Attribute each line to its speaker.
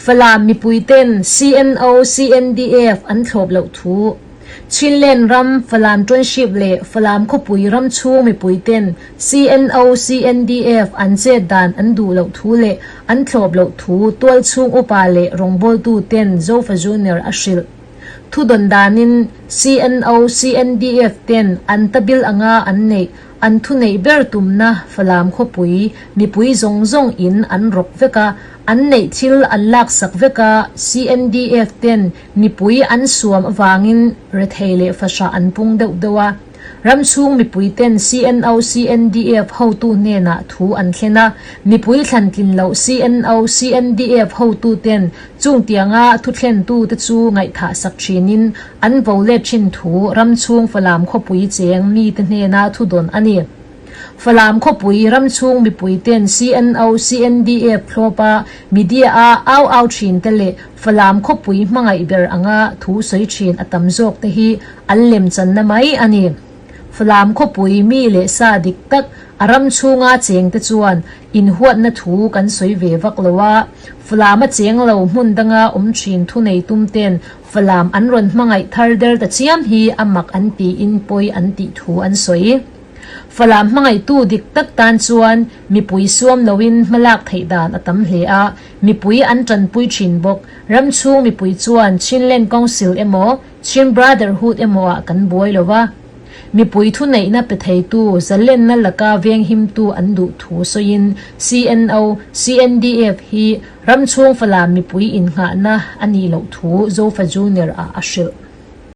Speaker 1: Falam mipui ten CNO, CNDF an thlawp loh thu. Chinland ram Falam Township leh Falam khawpui ram chhung mipui ten CNO, CNDF an chet dan an duh loh thu leh an thlawp loh thu tualchhung upa leh rawngbawltu ten Zofa Junior a hrilh. Thudawn danin CNO, CNDF ten an tabil anga an neih an thuneih ber tumna Falam khawpui mipui zawng zawng in an rawk vek a, an neih thil an laksak vek a, CNDF ten mipui an suam avangin rethei leh fahrah an pung deuh deuh a. Ram chhung mipui ten CNO, CNDF hotu hnenah thu an thlen a, mipui thlan tlin loh CNO, CNDF hotu ten chung tianga thu thlentu te chu ngaihthah sak thinin an vo let thin thu ram chhung Falam khawpui cheng mite hnena thu dawn a ni. Falam khawpui ram chhung mipui ten CNO, CNDF thlawpa media a au au thin te leh Falam khawpui hmangaih ber anga thu sawi thin a tam zawk te hi an lem channa mai a ni. Falam khawpui mi leh sa dik tak a ram chhunga cheng te chuan inhuatna thu kan sawi ve vak lo a, Falam a cheng lo hmun danga awm thin thunei tum ten Falam an rawn hmangaih thar der ta chiam hi a mak an tiin pawi an tih thu an sawi. Falam hmangaihtu dik tak tan chuan mipui suam loin hmalak theih dan a tam hle a, mipui an tanpui thin bawk. Ram chhung mipui chuan Chinland Council emaw, Chin Brotherhood emaw ah kan buai lo va. Mipui thuneihna pe theitu, zalenna laka venghimtu an duh thu sawiin CNO, CNDF hi ram chhung Falam mipui innghahna a nih loh thu Zofa Junior ah a hrilh.